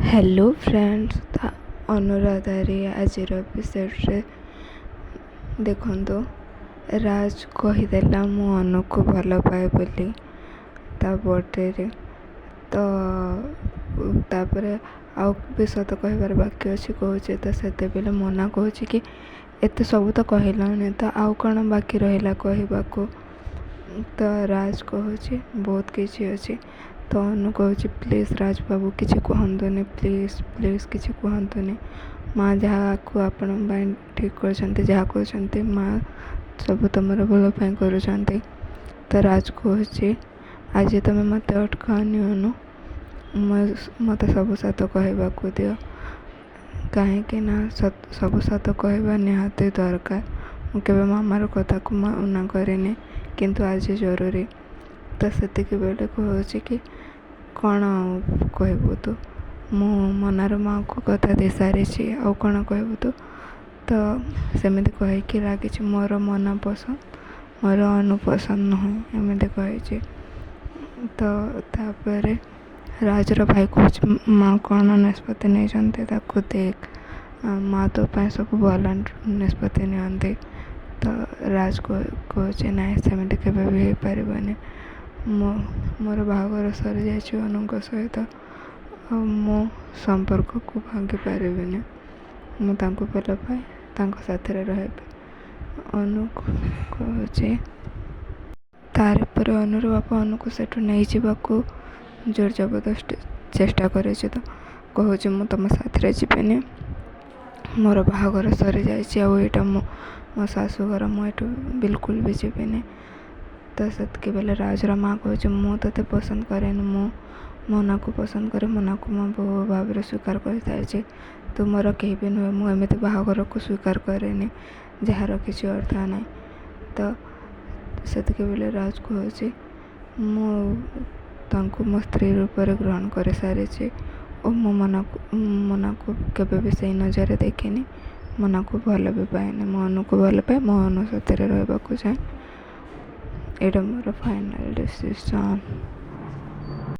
Hello friends, ଅନୁରାଧାରେ ଆଜିର ଏପିସୋଡ଼ରେ ଦେଖନ୍ତୁ, ରାଜ କହିଦେଲା ମୁଁ ଅନୁକୁ ଭଲ ପାଏ ବୋଲି ତା ବର୍ଥଡ଼େରେ। ତ ତାପରେ ଆଉ ବି ସତ କହିବାର ବାକି ଅଛି କହୁଛି। ତ ସେତେବେଳେ ମନା କହୁଛି କି ଏତେ ସବୁ ତ କହିଲାଣି, ତ ଆଉ କ'ଣ ବାକି ରହିଲା କହିବାକୁ? ତ ରାଜ କହୁଛି ବହୁତ କିଛି ଅଛି। ତ ଅନୁ କହୁଛି, ପ୍ଲିଜ୍ ରାଜ ବାବୁ, କିଛି କୁହନ୍ତୁନି, ପ୍ଲିଜ୍ ପ୍ଲିଜ୍ କିଛି କୁହନ୍ତୁନି। ମା ଯାହାକୁ ଆପଣଙ୍କ ପାଇଁ ଠିକ୍ କରିଛନ୍ତି, ଯାହା କହୁଛନ୍ତି ମା ସବୁ ତମର ଭଲ ପାଇଁ କରୁଛନ୍ତି। ତ ରାଜ କହୁଛି, ଆଜି ତମେ ମୋତେ ଅଟକାଅନି ଅନୁ, ମୋତେ ସବୁ ସତ କହିବାକୁ ଦିଅ, କାହିଁକି ନା ସବୁ ସତ କହିବା ନିହାତି ଦରକାର। ମୁଁ କେବେ ମାମାର କଥାକୁ ମନା କରିନି, କିନ୍ତୁ ଆଜି ଜରୁରୀ। ତ ସେତିକି ବେଳେ କହୁଛି କି କ'ଣ କହିବୁ ତୁ? ମୁଁ ମନାର ମାଆକୁ କଥା ଦେଇସାରିଛି, ଆଉ କ'ଣ କହିବୁ ତୁ? ତ ସେମିତି କହିକି ଲାଗିଛି, ମୋର ମନା ପସନ୍ଦ, ମୋର ଅନୁ ପସନ୍ଦ ନୁହେଁ, ଏମିତି କହିଛି। ତ ତାପରେ ରାଜର ଭାଇ କହୁଛି, ମା କ'ଣ ନିଷ୍ପତ୍ତି ନେଇଛନ୍ତି ତାକୁ ଦେଖ, ମା ତୋ ପାଇଁ ସବୁ ଭଲ ନିଷ୍ପତ୍ତି ନିଅନ୍ତି। ତ ରାଜ କହୁଛି, ନାଇଁ, ସେମିତି କେବେ ବି ହେଇପାରିବନି। ମୁଁ ମୋର ବାହାଘର ସରିଯାଇଛି ଅନୁଙ୍କ ସହିତ, ଆଉ ମୁଁ ସମ୍ପର୍କକୁ ଭାଙ୍ଗି ପାରିବିନି। ମୁଁ ତାଙ୍କୁ ଭଲ ପାଏ, ତାଙ୍କ ସାଥିରେ ରହିବି। ଅନୁ କହୁଛି, ତାପରେ ଅନୁର ବାପା ଅନୁକୁ ସେଠୁ ନେଇଯିବାକୁ ଜୋର ଜବରଦସ୍ତ ଚେଷ୍ଟା କରିଛି। ତ କହୁଛି, ମୁଁ ତମ ସାଥିରେ ଯିବିନି, ମୋର ବାହାଘର ସରିଯାଇଛି ଆଉ ଏଇଟା ମୋ ମୋ ଶାଶୁଘର, ମୁଁ ଏଠୁ ବିଲକୁଲ ବି ଯିବିନି। ତ ସେତିକି ବେଳେ ରାଜର ମା କହୁଛି, ମୁଁ ତୋତେ ପସନ୍ଦ କରେନି, ମୁଁ ମୋନାକୁ ପସନ୍ଦ କରେ, ମୋନାକୁ ମୋ ବୋହୂ ଭାବରେ ସ୍ୱୀକାର କରିସାରିଛି, ତୁ ମୋର କେହି ବି ନୁହେଁ। ମୁଁ ଏମିତି ବାହାଘରକୁ ସ୍ୱୀକାର କରେନି ଯାହାର କିଛି ଅର୍ଥ ନାହିଁ। ତ ସେତିକି ବେଳେ ରାଜ କହୁଛି, ମୁଁ ତାଙ୍କୁ ମୋ ସ୍ତ୍ରୀ ରୂପରେ ଗ୍ରହଣ କରିସାରିଛି ଓ ମୁଁ ମନାକୁ କେବେ ବି ସେଇ ନଜରରେ ଦେଖିନି, ମନାକୁ ଭଲ ବି ପାଏନି। ମୁଁ ଅନୁକୁ ଭଲ ପାଏ, ମୁଁ ଅନୁ ସାଥିରେ ରହିବାକୁ ଚାହେଁ, ଏଇଟା ମୋର ଫାଇନାଲ୍ ଡିସିସନ୍।